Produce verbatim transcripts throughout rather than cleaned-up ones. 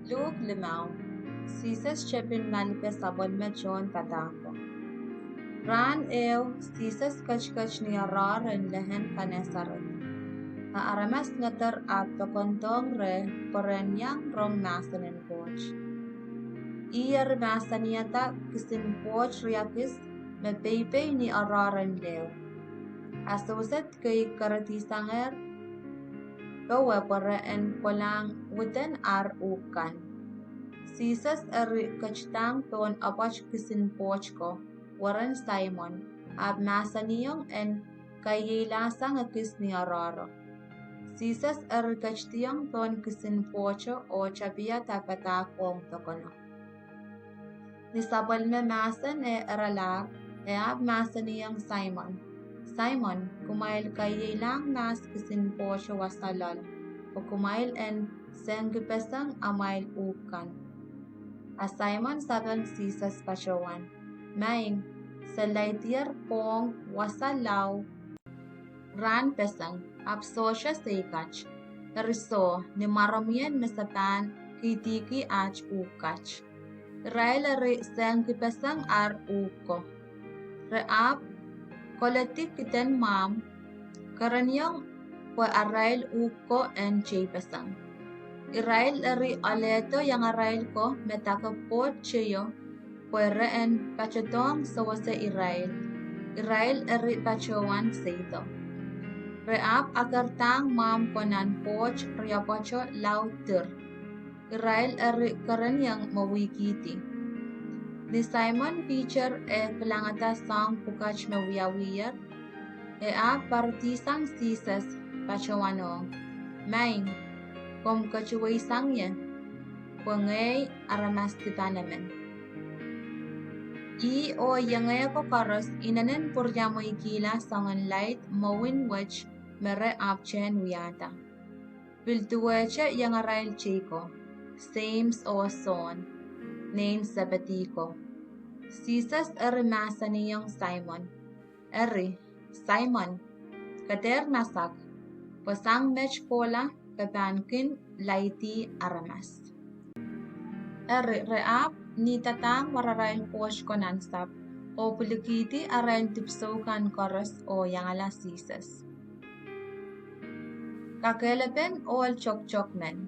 Luk limau. Sises tepin malipe sapwellime tohn padahko. Rahn ehu Sises ketiket ni oaroahr en lehen Kenesaret, a aramas ngeder ahpw pokondohng reh pwe re en iang rong mahsen en Koht. Ih eri mahsanihada kisin pwoht riekid me peipei ni oaroahr en leho. A sewesed kei keredihsangehr powe pwe re en kolahng widen ar uhk kan. Sises eri ketidahng pohn apwoat kisin pwoht ko, weren Saimon, ahpw mahsanihong en kaieilahsang ekis ni oaroahro. Sises eri ketidiong pohn kisin pwohto oh tapihada padahk ong pokono. Ni sapwellime mahsen eh iralahr, e ahpw mahsanihong Saimon, Saimon, kumwail kaieilahng mahs kisin pwohto wasa loal, pwe kumwail en sengkipeseng amwail uhk kan. A Saimon sapeng Sises patohwan, Maing, se laidier pwohng wasa lau rahnpeseng, ahpw sohte sei kat. Eri soh, ni mwaromwi en me se pahn kihdihki aht uhk kat. Irail eri sengkipeseng ar uhk ko. Re ahpw koledi kiden mwahmw, kereniong pwe arail uhk ko en teipeseng. Irail eri alehdo iangarail ko me dake pwoht teio, pwe re en patohdohng sewese irail. Irail eri patohwan seido. Re ahpw akerdahng mwahmw ko nan pwoht riapwoato lau dir. Irail eri kereniong me wihkihdi. Ni Saimon Piter eh kilangada soahng pwukat me wiawiher, e ahpw paridihsang Sises, patohwanohng, Maing, komw ketiweisang ie, pwe ngehi aramas dipan emen. Ih oh iengehko koaros inenen pwuriamweikihla soangen laid mwohwin wet me re ahpwtehn wiahda. Pil duwehte iangarail teiko, Seims oh Sohn, nein Sepedi ko. Sises eri mahsanihong Saimon, Eri, Saimon, ke dehr masak, pwe sang met kohla ke pahn kin laidi aramas. Eri, re ahpw nidadahng wararail pwoht ko nan sahpw, oh pwilikihdi arail dipwisou kan koaros oh iangala Sises. Kakehlapen ohl tokutok men.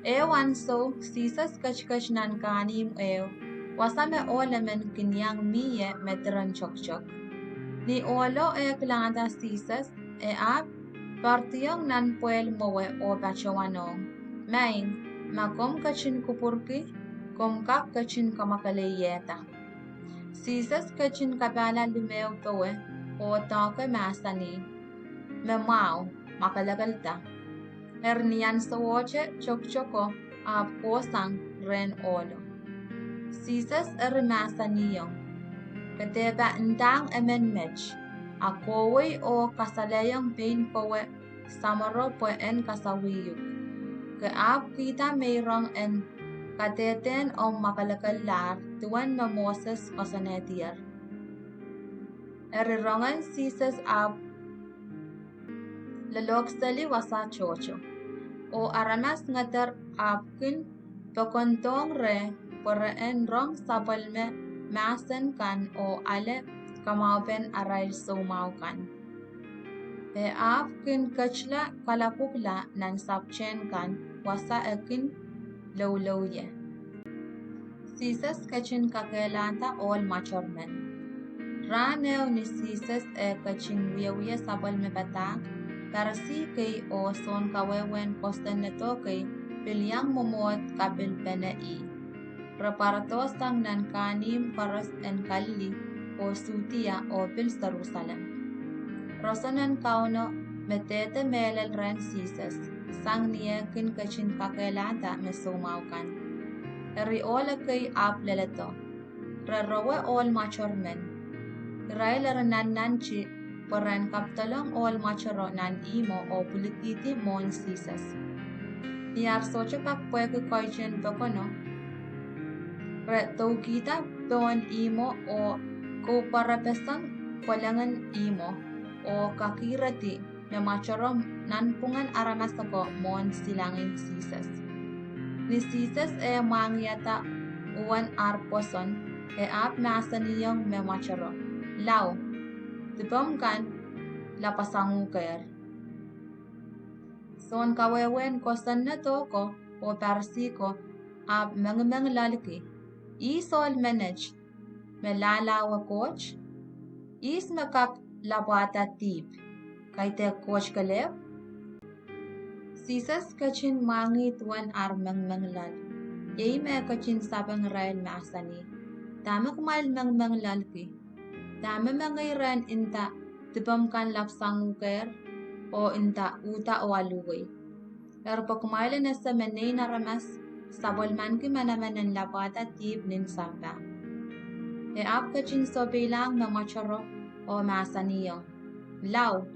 Ehu ansou Sises ketiket nan kahnimw ehu, wasa me ohl emen kin iang mih ie me diren tokutok. Ni ohlo eh kilangada Sises, e ahpw poardiong nan pwehl mwowe oh patohwanohng, Maing, ma komw ketin kupwurki, komw kak ketin kamwakeleiehda. Sises ketin kapahla limehu powe oh doahke mahsanih, Me mwahu, mwakelekelda. Eri ni ahnsowohte tokutoko ahpw kohsang rehn ohlo. Sises eri mahsanihong, Ke dehpa ndahng emen met, a kohwei oh kasalehiong pein kowe samworo pwe en kasawih uhk. Ke ahpw kihda meirong en kadehdehn omw mwakelekellahr duwen me Moses koasoanehdier. Eri rongen Sises ahpw lelohkseli wasa tohto, oh aramas ngeder ahpw kin pokondohng reh pwe re en rong sapwellime mahsen kan oh ale kamwahupen arail soumwahu kan. E ahpw kin ketila kalapwukla nan sapwtehn kan wasa e kin loulou ie. Sises ketin kakehlahda ohl mwator men. Rahn ehu ni Sises eh ketin wiewia sapwellime padahk, Parisi kei oh sounkawehwehn kosonnedo kei pil iang mwomwohd kapilpene ih. Re pwarodohsang nan kahnimw koaros en Kalili oh Sudia oh pil Serusalem. Roson en Kauno me dehde mehlel rehn Sises, sang ni eh kin ketin kakehlahda me soumwahu kan. Eri ohl ekei ahpw leledo, re rowe ohl mwator men. Irail eri nannanti pwe re en kapidolong ohl mwatoro nan ihmwo oh pwilikihdi mwohn Sises. Ni ar sohte kak pwehki koahiek en pokono, re doukihda pohn ihmwo oh koupworapeseng pwelengen ihmwo oh kakiredi me mwatoro nanpwungen aramas ako mwohn silangin Sises. Ni Sises eh mwahngiada uwen ar pwoson, e ahpw mahsanihong me mwatero, Lao, dipomw kan lapwasanguhkehr. Sounkawehwehn kosonnedo ko oh Parisi ko ahpw mengimengloalki, Ihs ohl menet me lahlahwe Koht? Ihs me kak lapwahda dihp? Kaidehk Koht kelehpw? Sises ketin mwahngih duwen ar mengimengloal. Iei me e ketin sapeng irail, mahsanih, Dahme kumwail mengimengloalki? Dahme mengei rehn nda, Dipomw kan lapwasanguhkehr, oh nda, Uhda oh aluwei? Eri pwe kumwail en ese me Nein Aramas sapwellimaniki manaman en lapwahda dihp nin sampah. E ahpw ketin sopeilahr me mwatero oh mahsanihong, Lao,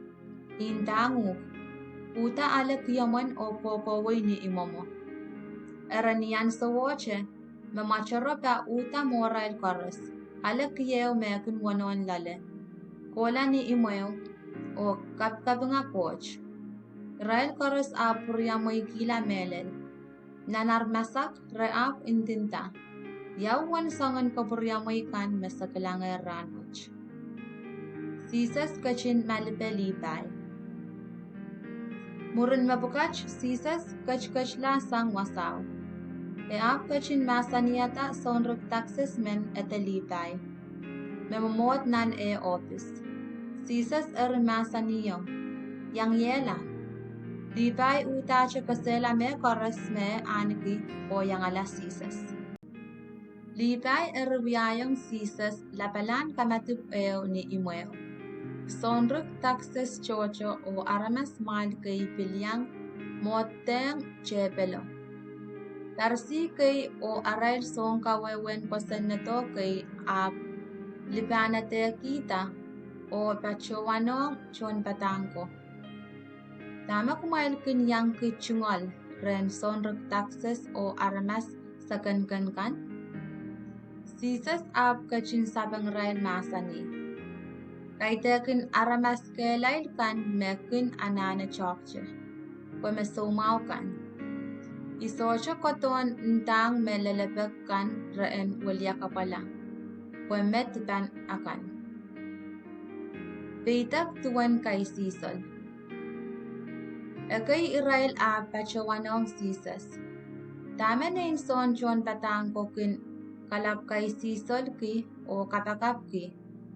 I ndahng uhk, uhda ale kiemwen oh kohkohwei ni imwomwo. Eri ni ahnsowohte, me mwatero pahn uhda mwohrail koaros, ale kieu me e kin wonohn loale, kohla ni imwehu, oh kapikapinga Koht. Irail koaros ahpw pwuriamweikihla mehlel. Nan ar masak re ahpw ndinda, Ia uwen soangen kapwuriamwei kan me se kilangehr rahnwet? Sises ketin malipe Lihpai. Mwurin mepwukat Sises ketiketla sang wasao. E ahpw ketin mahsanihada sounrik taksis men ede Lihpai, me mwomwohd nan eh ohpis. Sises eri mahsanihong, Iang iehla. Lihpai uhdahte kesehla mehkoaros me e ahneki oh iangala Sises. Lihpai eri wiahiong Sises lapalahn kamadipw ehu ni imwehu. Sounrik taksis tohto oh aramas mwahl kei pil iang mwohddehng tehpelo. Parisi kei oh arail sounkawehwehn kosonnedo kei ahpw lipahnedehkihda oh patohwanohng tohnpadahk ko, Dahme kumwail kin iangki tungoal rehn sounrik taksis oh aramas sekenken kan? Sises ahpw ketin sapeng irail, mahsanih, Kaidehkin aramas kehlail kan me kin anahne toahkte, pwe me soumwahu kan. I sohte kohdohn ndahng me lelepek kan re en wiliakapwala, pwe me dipan akan. Peidek duwen Kaisihsol. Ekei irail ahpw patohwanohng Sises, Dahme nein soun tohnpadahk ko kin kalap kaisihsolki oh kapakapki,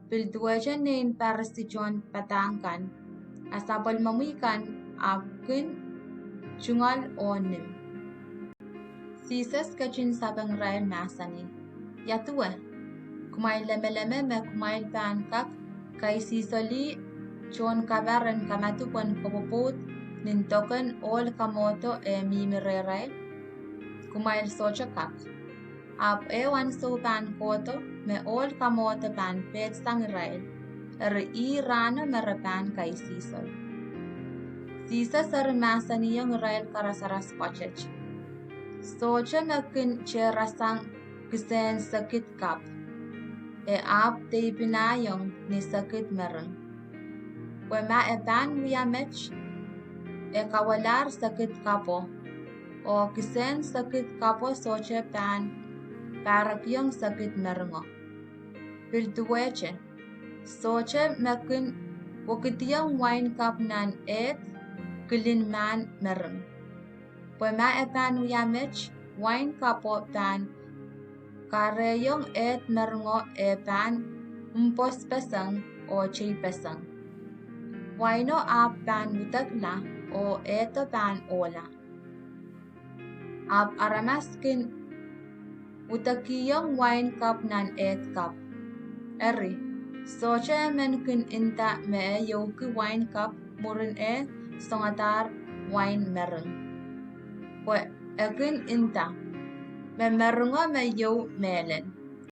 pil duwehte nein Parisi tohnpadahk kan, a sapwellimomwi kan ahpw kin tungoal oh nim? Sises ketin sapeng irail, mahsanih, Ia duwe? Kumwail lemeleme me kumwail pahn kak kaisihsoli tohn kapar en kamadipw en kopwopwoud nin doken ohl kamwohdo eh mihmi rehrail? Kumwail sohte kak. Ahpw ehu ahnsou pahn kohdo me ohl kamwohdo pahn pehd sang irail, eri ih rahno me re pahn kaisihsol. Sises eri mahsanihong irail karasaras pwoatet, Sohte me kin tehrasang kisehn sekid kap, e ahpw deipinahiong ni sekid mering. Pwe ma e pahn wia met, e kawelahr sekid kapo, oh kisehn sekid kapo sohte pahn pahrekiong sekid meringo. Pil duwehte, sohte me kin wekidiong wain kap nan ehd kilin mahn mering. Pwe ma e pahn wia met, wain kapo pahn kahrehiong ehd meringo eh pahn mpwospeseng oh teipeseng. Waino ahpw pahn widekla, oh ehdo pahn ohla. Ahpw aramas kin widekiong wain kap nan ehd kap. Eri, sohte emen kin nda me e youki wain kap mwurin eh songadahr wain mering. Pwe e kin nda, Me meringo me you mehlel.